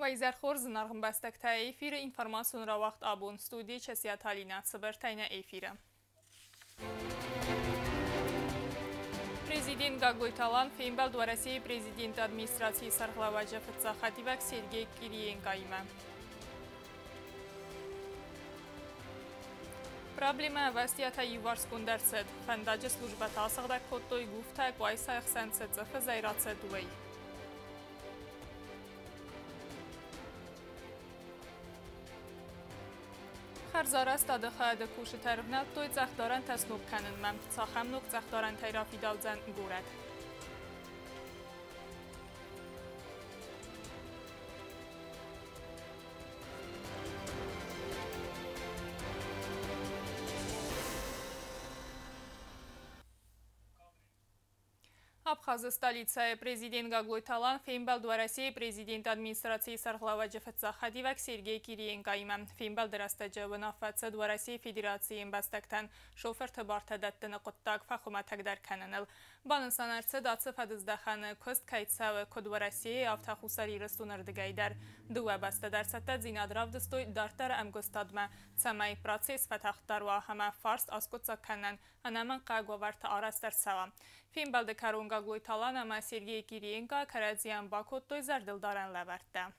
Уӕ изӕр хорз, зынаргъ ӕмбӕстӕгтӕ, эфиры информацион рауагъд «Абон», студийы Часиаты Алинӕ. Цыбыртӕй нӕ эфиры. Президент Гаглойты Алан фембӕлд Уӕрӕсейы президенты администрацийы сӕргълӕууӕджы фыццаг хӕдивӕг Сергей Кириенкоимӕ. Проблемӕ ӕвӕстиатӕй иуварсгонд ӕрцыд. Фӕндаджы службӕтӕ асыгъдӕг кодтой Гуфтӕ, Къуайсайы хсӕн цы цъыфы зӕй рацыд, уый. Хӕрзарӕзтады хайады кусджытӕ ӕрывнӕлдтой цъӕхдарӕнтӕ сног кӕнынмӕ. Цахӕм ног цъӕхдарӕнтӕй рафидаудзӕн горӕт? Абхазы столицӕйы президент Гаглойты Алан фембӕлд Уӕрӕсейы президенты администрацийы сӕргълӕууӕджы фыццаг хӕдивӕг Сергей Кириенкоимӕ. Фембӕлды рӕстӕджы уынаффӕ цыд Уӕрӕсейы Федерацийы ӕмбӕстӕгтӕн шофырты бартӕ дӕттыны хъуыддаг фӕхуымӕтӕгдӕр кӕныныл. Банысан ӕрцыд, ацы фӕдыздӕхӕны куыст кӕй цӕуы куыд Уӕрӕсейы, афтӕ Хуссар Ирыстоны рдыгӕй дӕр. Дыууӕ бӕстӕ дӕр цӕттӕдзинад равдыстой дарддӕры ӕмгуыстадмӕ, цӕмӕй процесс фӕтагъддӕр уа ӕмӕ фарст аскъуыддзаг кӕнынӕн ӕнӕмӕнгхъӕуӕг уавӕртӕ арӕзт ӕрцӕуа. Фембӕлды кӕрон Гаглойты Алан ӕмӕ Сергей Кириенко кӕрӕдзийӕн бакодтой зӕрдылдарӕн лӕвӕрттӕ.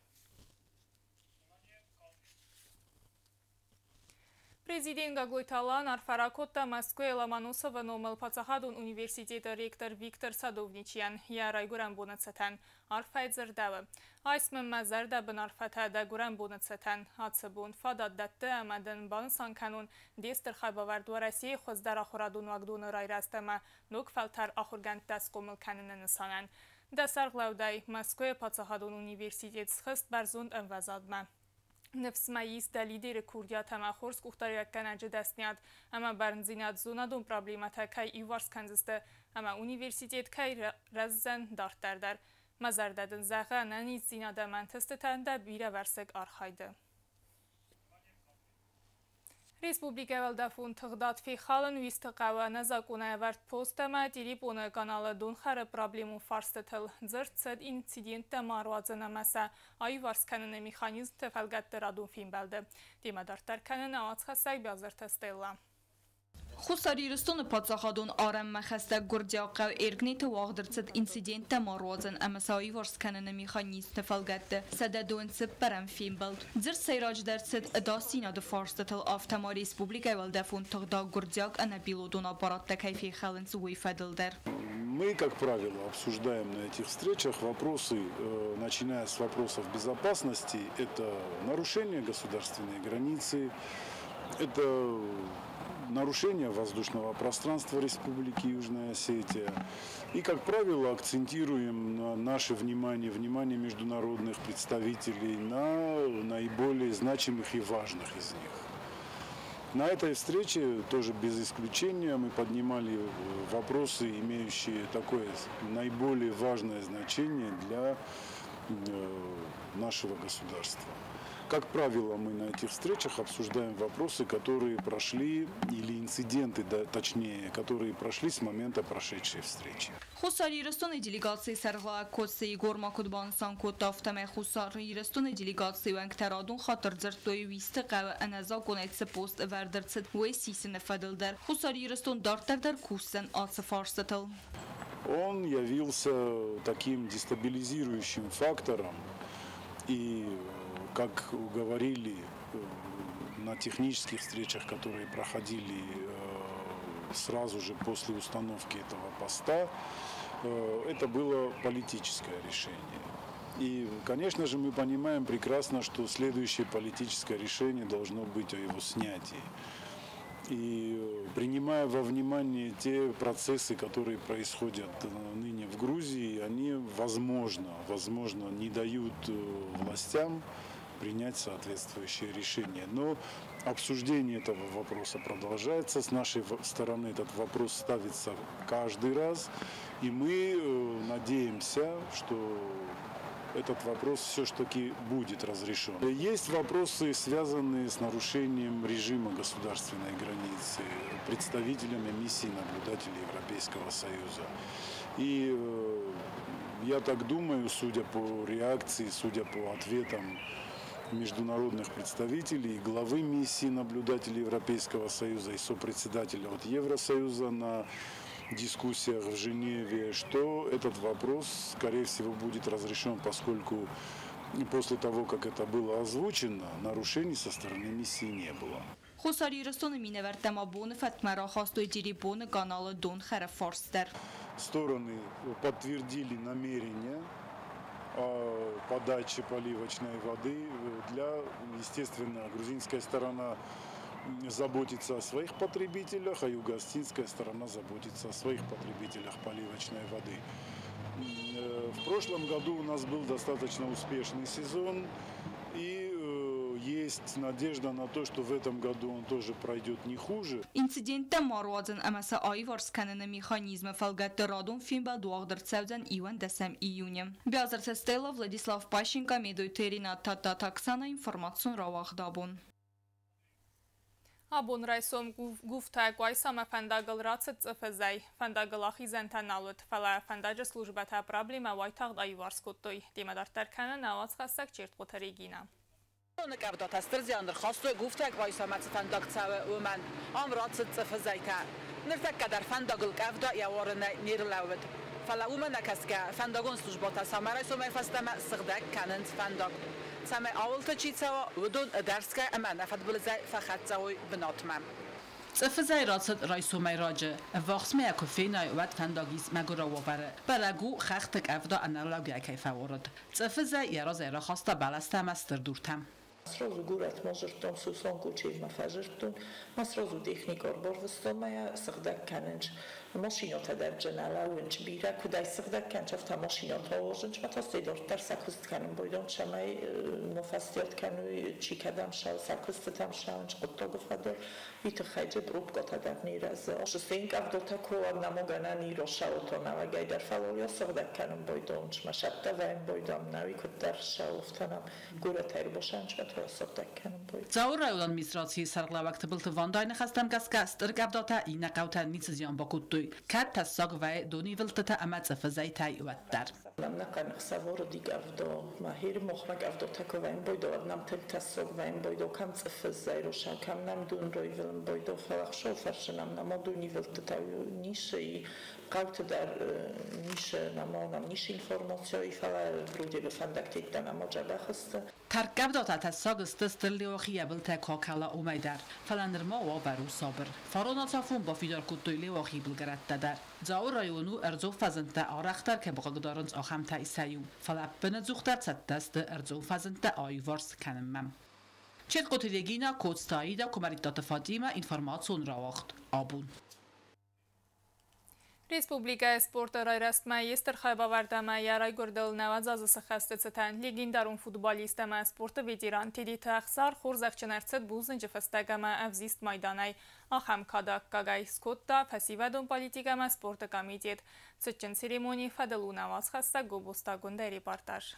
Президент Гаглойты Алан арфӕ ракодта Мӕскуыйы Ломоносовы номыл паддзахадон университеты ректор Виктор Садовничийӕн йӕ райгуырӕн боны цытӕн. Арфӕйы дзырдӕуы: Айс мын мӕ зӕрдӕбын арфӕтӕ дӕ гуырӕн боны цытӕн. Ацы бон фадат дӕтты, ӕмӕ дын банысан кӕнон де стыр хайбавӕрд Уӕрӕсейы хуыздӕр ахуырадон уагдоны райрӕзт ӕмӕ ног фӕлтӕр ахуыргӕндтӕ схъомыл кӕныны нысанӕн. Дӕ сӕргълӕудӕй Мӕскуыйы паддзахадон университет схызт бӕрзонд ӕмвӕзадмӕ. Ныфс мӕ ис, дӕ лидеры курдиат ӕмӕ хорз къухдариуӕггӕнӕджы дӕсниад ӕмӕ бӕрндзинад зонадон проблемӕтӕ кӕй иуварс кӕндзысты ӕмӕ университет кӕй рӕздзӕн дарддӕр дӕр. Мӕ зӕрдӕ дын зӕгъы ӕнӕниздзинад ӕмӕ ӕнтыстытӕ дӕ бирӕвӕрсыг архайды. Республикӕйы уӕлдӕфон тыгъдад фехалын Уисты хъӕуы ӕнӕзакъонӕй ӕвӕрд пост ӕмӕ Тъирипъоны каналы донхӕры проблемон фарстытыл дзырд цыд инциденттӕ ма руадзын ӕмӕ сӕ аиуварс кӕныны механизмты фӕлгӕтты радон фембӕлды. Темӕ дарддӕр кӕны нӕ уацхӕссӕг Биазырты Стелла. Хуссар Ирыстоны паддзахадон арӕнмӕ хӕстӕг гуырдзиаг хъӕу Эргнеты уагъд ӕрцыд инциденттӕ ма руадзын ӕмӕ сӕ аиуварс кӕныны механизмты фӕлгӕтты 124-ӕм фембӕлд. Дзырд сӕйраджыдӕр цыд ӕдасдзинады фарстытыл, афтӕ ма республикӕйы уӕлдӕфон тыгъдад гуырдзиаг ӕнӕпилотон аппараттӕ кӕй фехӕлынц, уый фӕдыл дӕр. Мы, как правило, обсуждаем на этих встречах вопросы, начиная с вопросов безопасности, это нарушение государственной границы, это нарушение воздушного пространства Республики Южная Осетия. И, как правило, акцентируем на наше внимание, внимание международных представителей на наиболее значимых и важных из них. На этой встрече, тоже без исключения, мы поднимали вопросы, имеющие такое наиболее важное значение для нашего государства. Как правило, мы на этих встречах обсуждаем вопросы, которые прошли, или инциденты, да, точнее, которые прошли с момента прошедшей встречи. Хуссар Ирыстоны делегацийы сӕргълӕууӕг Коцты Егор ма куыд банысан кодта, афтӕмӕй Хуссар Ирыстоны делегацийы уӕнгтӕ радон хатт ӕрдзырдтой Уисты хъӕуы ӕнӕзакъонӕй цы пост ӕвӕрд ӕрцыд, уый сисыны фӕдыл дӕр. Хуссар Ирыстон дарддӕр дӕр кусдзӕн ацы фарстытыл. Он явился таким дестабилизирующим фактором и, как говорили на технических встречах, которые проходили сразу же после установки этого поста, это было политическое решение. И, конечно же, мы понимаем прекрасно, что следующее политическое решение должно быть о его снятии. И принимая во внимание те процессы, которые происходят ныне в Грузии, они, возможно, не дают властям принять соответствующее решение. Но обсуждение этого вопроса продолжается. С нашей стороны этот вопрос ставится каждый раз. И мы надеемся, что этот вопрос все-таки будет разрешен. Есть вопросы, связанные с нарушением режима государственной границы представителями миссии наблюдателей Европейского Союза. И Я так думаю, судя по реакции, судя по ответам международных представителей, главы миссии наблюдателей Европейского Союза и сопредседателя от Евросоюза на дискуссиях в Женеве, что этот вопрос, скорее всего, будет разрешен, поскольку после того, как это было озвучено, нарушений со стороны миссии не было. Хуссар Ирыстоны минӕвӕрттӕ ма боны фӕткмӕ рахастой Джерибоны каналы донхӕрӕфарст дӕр. Стороны подтвердили намерение о подаче поливочной воды для, естественно, грузинская сторона заботится о своих потребителях, а юго-осетинская сторона заботится о своих потребителях поливочной воды. В прошлом году у нас был достаточно успешный сезон, и есть надежда на то, что в этом году он тоже пройдет не хуже. Инциденттӕ ма руадзын ӕмӕ сӕ аиварс кӕныны механизмы фӕлгӕтты радон фембӕлд уагъд ӕрцӕудзӕн 21 июны. Биазырты Стелла, Владислав Пащенко, Медойты Ренат, Тадтаты Оксана, информацион рауагъд абон. Абон райсом Гуфтӕ Къуайсамӕ фӕндагыл рацыд цъыфы зӕй. Фӕндагыл ахизӕнтӕ нал уыд, фӕлӕ фӕндаджы службӕтӕ проблемӕ уайтагъд аиуварс кодтой. Демӕ дарддӕр кӕны нӕ уацхӕссӕг Чертхъоты Регина. Къӕвдатӕ стыр зиан ӕрхастой Гуфтӕ Къуайсамӕ цы фӕндаг цӕуы, уымӕн. Ам рацыд цъыфы зӕйтӕ. Ныртӕккӕ дӕр фӕндагыл къӕвда йӕ уарынӕй не рлӕууыд. Фӕлӕ уымӕ нӕ кӕсгӕ, фӕндагон службӕтӕ сӕумӕрайсомӕй фӕстӕмӕ сыгъдӕг кӕнынц фӕндаг. Цӕмӕй ауылты чи цӕуа, уыдон ӕдӕрсгӕ ӕмӕ ӕнӕфыдбылызӕй фӕхӕццӕ уой бынатмӕ. Цъыфы зӕй рацыд райсомӕй раджы. Ӕввахсмӕ йӕ куы фенай, уӕд фӕндаг ис мӕгуырау уавӕры. Бӕрӕг у, хӕхты къӕвда ӕнӕрлӕугӕ кӕй фӕуарыд. Цъыфы зӕй йӕ разӕй рахаста бӕлӕстӕ ӕмӕ стыр дуртӕ. Сразу горӕтмӕ дзырдтон, Сослан Кучевмӕ фӕдзырдтон, ма сразу техникӕ ӕрбарвыстон ма йӕ сыгъдӕг кӕнынц. Машинӕтӕ дӕр нӕ лӕууынц бирӕ, куыд ӕй сыгъдӕг кӕнынц, афтӕ машинӕтӕ уарзынц, ма та стӕй дарддӕр сӕ куыст кӕнын байдайынц, цӕмӕй ма фӕстиат кӕной, чи кӕдӕм цӕуы, сӕ куыстытӕм цӕуынц хъуыддагы фӕдыл. Уый тыххӕй дзы пробкӕтӕ дӕр не рӕзы. Стӕй къӕвдатӕ куы уа, нӕмогӕнӕн иросаута нӕуӕгӕй дӕр фӕлӕ сыгъдӕг кӕнын байдайынц, ма сӕттӕ вӕййын байдайынц, нӕуи куыддӕр ссӕуы, афтӕ нӕм горӕтӕй ӕрбасӕнц, ма та сыгъдӕг кӕнын байдайынц. Дзауы районы администрацийы сӕргълӕууӕг Тыбылты Вандайы ныхӕстӕм гӕсгӕ стыр къӕвдатӕ иннӕ хъӕутӕн ницы зиан бакодтой. Кӕд тӕссаг вӕййы донивылдтытӕ ӕмӕ цъыфы зӕйтӕй, уӕддӕр. Нам нӕхъӕн ӕхсӕвӕры къӕвда, ма хермохмӕ къӕвдатӕ куы вӕййын байдайы, уӕд нӕм тынг тӕссаг вӕййын байдайы, кӕм цъыфы зӕй роса, кӕм нӕм дон райвӕлын байдайы, фӕлӕ ӕхсӕв фӕрсы нӕм нӕма донивылдтытӕ ницы и, хъӕуты дӕр ницы нӕма нӕм ницы информаци, фӕлӕ вроде бы фӕндӕгтӕ нӕма дзӕбӕх сты. Тӕрккъӕвдатӕ тӕссаг сты стыр Леуахийы былтӕ куы акӕла, уымӕй дӕр. Фӕлӕ нырма уавӕр у сабыр. Фарон ацафон бафидар кодтой Леуахийы былгӕрӕттӕ дӕр. Дзауы район у ӕрдзон фӕзындтӕ арӕхдӕр кӕм хъыгдарынц, ахӕмтӕй сӕ иу. Фӕлӕ ӕппынӕдзухдӕр цӕттӕ сты ӕрдзон фӕзындтӕ аиуварс кӕнынмӕ. Четкъоты Регина, Коцты Аида, Куымӕридтаты Фатимӕ, информацион рауагъд абон. Республикӕйы спорты райрӕзтмӕ йе стыр хайбавӕрд ӕмӕ йӕ райгуырдыл 90 азы сыххӕсты цытӕн легендарон футболист ӕмӕ спорты ветеран Тедеты Ӕхсар хорзӕхджын ӕрцыд бузныджы фыстӕг ӕмӕ ӕвзист майданӕй. Ахӕм кады аккаг ӕй скодта фӕсивӕдон политикӕ ӕмӕ спорты комитет. Цытджын церемонийы фӕдыл у нӕ уацхӕссӕг Гобозты Агуындӕйы репортаж.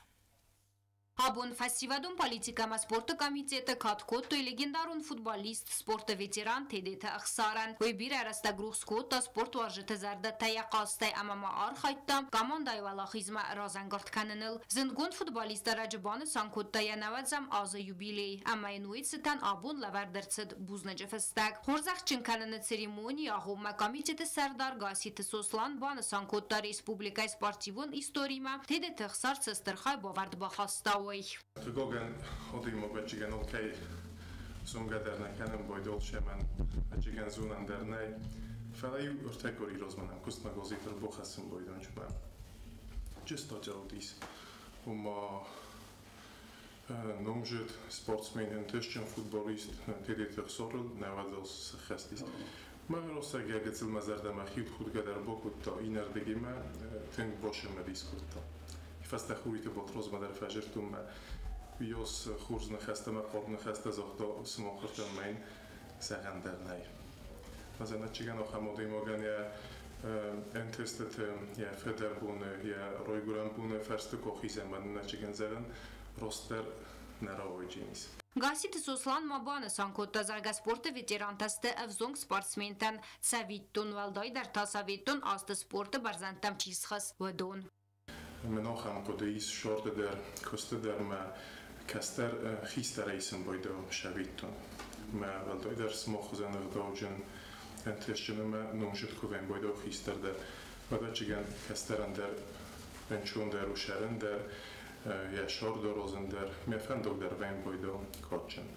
Абон фӕсивӕдон политикӕ ӕмӕ спорты комитеты кад кодтой легендарон футболист, спорты ветеран Тедеты Ӕхсарӕн. Уый бирӕ рӕстӕг рухс кодта спортуарзджыты зӕрдӕтӕ йӕ хъазтӕй ӕмӕ ма архайдта командӕйы уӕлахизмӕ разӕнгард кӕныныл. Зындгонд футболист ӕрӕджы банысан кодта йӕ 90-ӕм азы юбилей ӕмӕ йын уый цытӕн абон лӕвӕрд ӕрцыд бузныджы фыстӕг. Хорзӕхджын кӕныны церемонийы агъоммӕ комитеты сӕрдар Гасситы Сослан банысан кодта республикӕйы спортивон историмӕ Тедеты Ӕхсар цы стыр хайбавӕрд бахаста, уый. Хъыгагӕн, адӕймаг ӕвӕццӕгӕн алкӕй зонгӕ дӕр нӕ кӕнӕм, байдал сӕмӕн ӕвӕццӕгӕн зонӕн дӕр нӕй. Фӕлӕ иу ӕртӕ къуыри размӕ нӕм куыстмӕ газет ӕрбахӕссын байдӕнчмӕ. Статья уыдис, ома номдзыд спортсмен, ӕнтыстджын футболист Тедеты Ӕхсарыл 90 азы сыххӕст ис. Мӕ рӕстӕг йӕ гыццыл мӕ зӕрдӕмӕ худгӕ дӕр бакодта, иннӕрдыгимӕ тынг бацымыдис кодта. Фӕстӕ Хуриты Батрозмӕ дӕр фӕзырдтон мӕ уыйас хорз ныхӕстӕ мӕ хъарм ныхӕстӕ загъта сымахырдӕм мӕ йын зӕгъӕн дӕр нӕй. Ӕз ӕвӕццӕгӕн ахӕм адӕймагӕн йӕ ӕнтыстыты, йӕ фыдӕбоны, йӕ райгуырӕн боны фӕрсты куы ахизӕм, ӕвӕццӕгӕн зӕгъӕн растдӕр нӕ рауайдзӕнис. Гасситы Сослан ма банысан кодта, зӕгъгӕ, спорты ветерантӕ сты ӕвзонг спортсментӕн цӕвиттон, уӕлдайдӕр та советон азты спорты бӕрзӕндтӕм чи схызт, уыдон. Мын ахӕм хъуыды ис сӕрды дӕр, куысты дӕр мӕ кӕстӕр хистӕрӕй исын байдайон сӕвиттон. Мӕ уӕлдайдӕр сымах хуызӕн ӕгъдауджын, ӕнтыстджын ӕмӕ номдзыд куы вӕййын байдайон хистӕр дӕр. Ӕвӕццӕгӕн, кӕстӕрӕн дӕр ӕнцондӕр у сӕрӕн дӕр, йӕ сӕр аразын дӕр, мӕ фӕндаг дӕр вӕййын байдайон кадджын.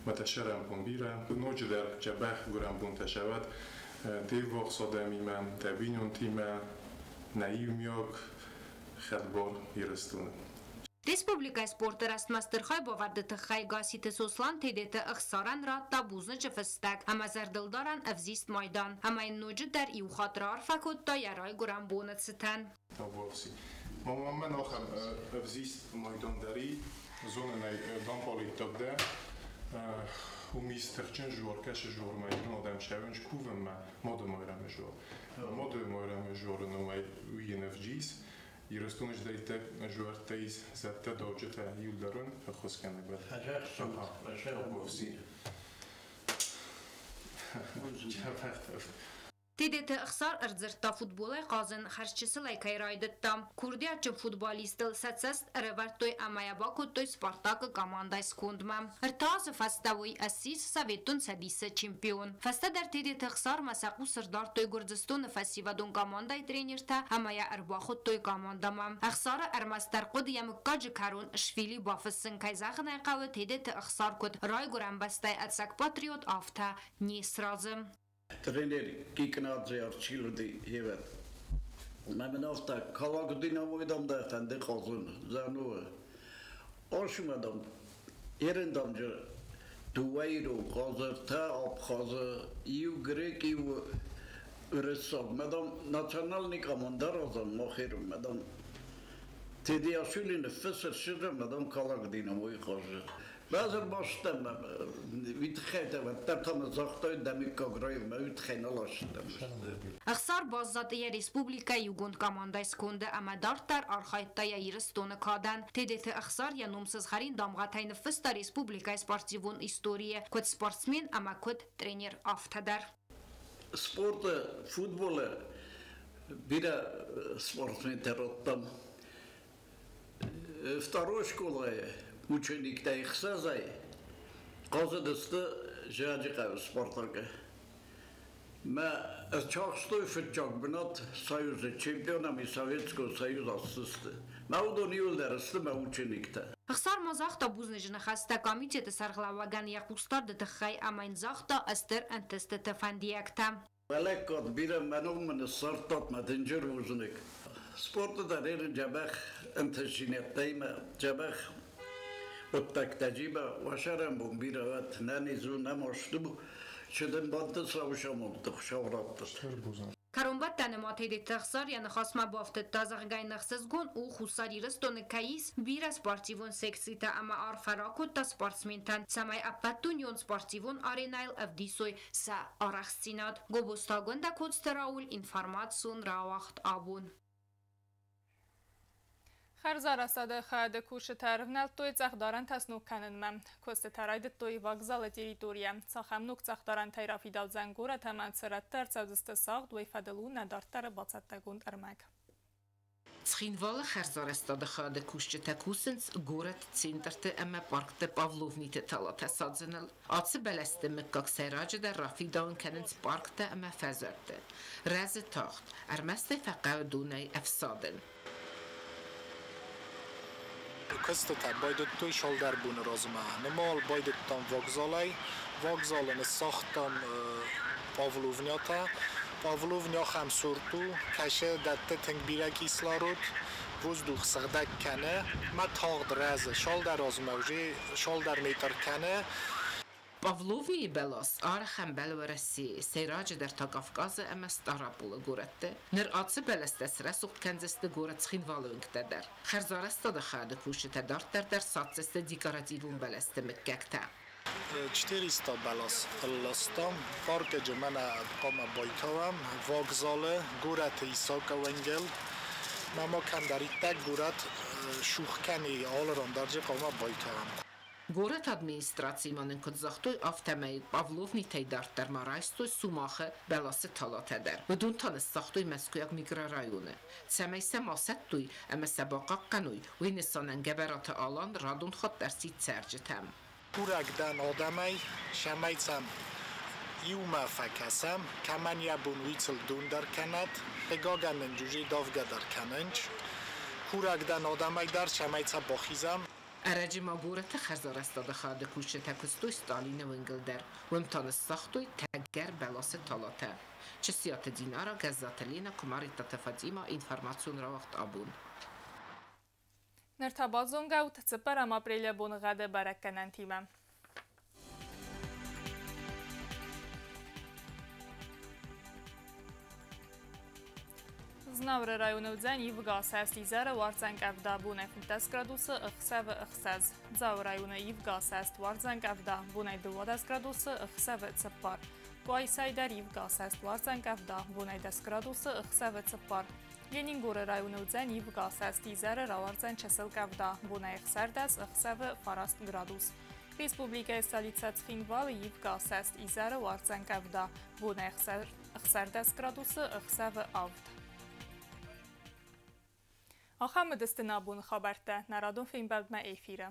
Мӕ та сӕрӕнбон бирӕ, ноджыдӕр дзӕбӕх гуырӕнбонтӕ зӕгъӕд де ввахс адӕмимӕ, дӕ бинонтимӕ, нӕ иумиаг хӕдбар Ирыстоны. Республикӕйы спорты рӕзтмӕ стыр хайбавӕрды тыххӕй Гасситы Сослан Тедеты Ӕхсарӕн радта бузныджы фыстӕг ӕмӕ зӕрдылдарӕн ӕвзист майдан, ӕмӕ йын ноджыдӕр иу хатт раарфӕ кодта йӕ райгуырӕн боны цытӕн. Мӕн ахӕм ӕвзист майдан дӕр и, зонын ӕй, дампъалиттаг дӕ. Уым ис тыхджын жор, кӕсы жормӕ, ирон адӕм сӕвынч кувынмӕ Мады Майрӕмы жор. Мады Майрӕмы жоры номӕй уый йын ӕвджис. Ирыстоны здӕйттӕ жуӕрттӕ ис, зӕдтӕ, дауджытӕ иуылдӕр ӕххуысгӕнӕг. Тедеты Ӕхсар ӕрдзырдта футболӕй хъазын хӕрзчысылӕй кӕй райдыдта. Курдиатджын футболистыл сӕ цӕст ӕрӕвӕрдтой ӕмӕ йӕ бакодтой «Спартак»-ы командӕйы скондмӕ. 3 азы фӕстӕ уый ссис Советон Цӕдисы чемпион. Фӕстӕдӕр Тедеты Ӕхсармӕ сӕ хъус ӕрдардтой Гуырдзыстоны фӕсивӕдон командӕйы тренертӕ ӕмӕ йӕ ӕрбахуыдтой командӕмӕ. Ӕхсары ӕрмӕстдӕр хъуыд йӕ мыггаджы кӕрон «Швили» бафыссын, кӕй зӕгъын ӕй хъӕуы, Тедеты Ӕхсар куыд райгуырӕн бӕстӕйы ӕцӕг патриот, афтӕ не сразы. Тренер Кикнадзе Арчил уыди хевӕд. Мӕ мын афтӕ, Калак Динамойы дам дӕ фӕнды хъазын, зӕгъ, Ошума дам, ерын дам же дыууӕ ирон хъазы, ӕртӕ абхазы, иу грек, иу уырыссаг. Мӕ дам национальный команда разан мах ирон. Мӕ дам Тедиашвили ныффыссы ссыд, мӕ дам Калак Динамойы хъазы. Базар бастам, уый тыххӕй та уӕддӕр та мын загътой, дӕ мыггаг раив, мӕ уый тыххӕй нал ацыдтӕн. Ӕхсар баззад йӕ республикӕйы иугонд командӕйы сконды ӕмӕ дарддӕр архайдта йӕ Ирыстоны кадӕн. Тедеты Ӕхсар йӕ ном сызгъӕрин дамгъӕтӕй ныффыста республикӕйы спортивон историйы, куыд спортсмен ӕмӕ куыд тренер, афтӕ дӕр. Спорты, футболы бирӕ спортсментӕ радтам. Второй школайы учениктӕй 6-ӕй хъазыдысты Зӕджыхъӕуы «Спартак»-ы. Мӕ ӕрцахстой фыццаг бынат Союзы чемпионами Советского Союза ссысты. Мӕ уыдон иуылдӕр сты мӕ учениктӕ. Ӕхсар ма загъта бузныджы ныхӕстӕ комитеты сӕргълӕууӕгӕн йӕ хъусдарды тыххӕй ӕмӕ йын загъта стыр ӕнтыстыты фӕндиӕгтӕ. Балӕггад бирӕ, мӕ ном мын ссардтат, мӕ дынджыр бузныг. Спорты дӕр ерын дзӕбӕх ӕнтыстдзинӕдтӕимӕ, дзӕбӕх хъуыддӕгтӕ уӕ сӕрӕнбон бирӕ уӕд, нӕниз у, нӕ маст у, цы дын бантыса, уыцы амондты Хуыцау раттӕд. Кӕронбӕттӕны ма Тедеты Ӕхсар йӕ ныхасмӕ бафтыдта, зӕгъгӕ, йын ӕхсызгон у, Хуссар Ирыстоны кӕй ис бирӕ спортивон секцитӕ ӕмӕ арфӕ ракодта спортсментӕн, цӕмӕй ӕппӕтдунеон спортивон аренӕйыл ӕвдисой сӕ арӕхстдзинад. Гобозты Агуындӕ, Коцты Рауль, информацион рауагъд «Абон». Хӕрзарӕзтады хайады кусджытӕ ӕрывнӕлдтой цъӕхдарӕнтӕ сног кӕнынмӕ. Куыстытӕ райдыдтой вокзалы территорийӕ. Цахӕм ног цъӕхдарӕнтӕй рафидаудзӕн горӕт ӕмӕ цы рӕтты ӕрцӕудзысты сагъд, уый фӕдыл у нӕ дарддӕры бацӕттӕгонд ӕрмӕг. Цхинвалы хӕрзарӕзтады хайады кусджытӕ кусынц горӕты центрты ӕмӕ паркты павловниты талатӕ садзыныл. Ацы бӕлӕсты мыггаг сӕйраджыдӕр рафидауын кӕнынц парктӕ ӕмӕ фӕзуӕтты. Рӕзы тагъд, ӕрмӕст ӕй фӕхъӕуы донӕй ӕфсадын. Куыстытӕ байдыдтой цалдӕр боны размӕ. Нымал байдыдтам вокзалӕй. Вокзалы ныссагътам павловнятӕ. Павловня ахӕм сорт у, кӕсы дӕтты тынг бирӕ кислород, воздух сыгъдӕг кӕны, мӕ тагъд рӕзы. Цалдӕр азмӕ уже цалдӕр метр кӕны. Павловнийы бӕлас арӕх ӕмбӕлы Уӕрӕсейы, сӕйраджыдӕр та Кавказы ӕмӕ Стъараполы горӕтты. Ныр ацы бӕлӕстӕ срӕсугъд кӕндзысты горӕт Цхинвалы уынгтӕ дӕр. Хӕрзарӕзтады хайады кусджытӕ дарддӕр дӕр садздзысты декоративон бӕлӕсты мыггӕгтӕ. 400 бӕлас ӕрластам. Паркӕджы мӕнӕ хъуамӕ байтауӕм. Вокзалы, горӕты Исакы уынгыл. Мӕ ма кӕмдӕриддӕр горӕт шух кӕны, алы ран дӕр дзы хъуамӕ байтауӕм. Горӕты администрацийы ма нын куыд загътой, афтӕмӕй павловнитӕй дарддӕр ма райстой сумахы бӕласы талатӕ дӕр. Уыдон та ныссагътой Мӕскуыйаг микрорайоны. Цӕмӕй сӕ ма сӕттой ӕмӕ сӕ бахъахъхъӕной, уый нысанӕн Гӕбӕраты Алан радон хатт ӕрсидт цӕрджытӕм. Курӕг дӕн адӕмӕй, цӕмӕй сӕм иумӕ фӕкӕсӕм, кӕмӕн йӕ бон уый дон дӕр кӕнӕд, хъыгагӕн нын джузи давгӕ дӕр кӕнынч. Курӕг дӕн адӕмӕй дӕр, цӕмӕй сӕ бахизӕм. Ӕрӕджы ма горӕты хӕрзарӕзтады хайады кусджытӕ куыстой Сталины уынгыл дӕр. Уым та ныссагътой тӕгӕр бӕласы талатӕ. Чысиаты Динара, Гӕззаты Лена, Куымӕридтаты Фатима, информацион рауагъд «Абон». Ныр та базонгӕут 4 апрелы боныгъӕды бӕрӕггӕнӕнтимӕ. Знавры районы уыдзӕн ивгӕ асӕст, изӕры уардзӕн къӕвда, бонӕй 15 градусы, ӕхсӕвы 6. Дзауы районы ивгӕ асӕст, уардзӕн къӕвда, бонӕй 12 градусы, ӕхсӕвы 4. Къуайсайы дӕр ивгӕ асӕст, уардзӕн къӕвда, бонӕй 10 градусы, ӕхсӕвы 4. Ленингоры районы уыдзӕн ивгӕ асӕст, изӕры рауардзӕн чысыл къӕвда, бонӕй 16, ӕхсӕвы 9 градус. Республикӕйы столицӕ Цхинвалы ивгӕ асӕст, изӕры уардзӕн къӕвда, бонӕй 16 градусы, ӕхсӕвы 7. Ахӕм уыдысты нӕ абоны хабӕрттӕ. Нӕ радон фембӕлдмӕ эфиры.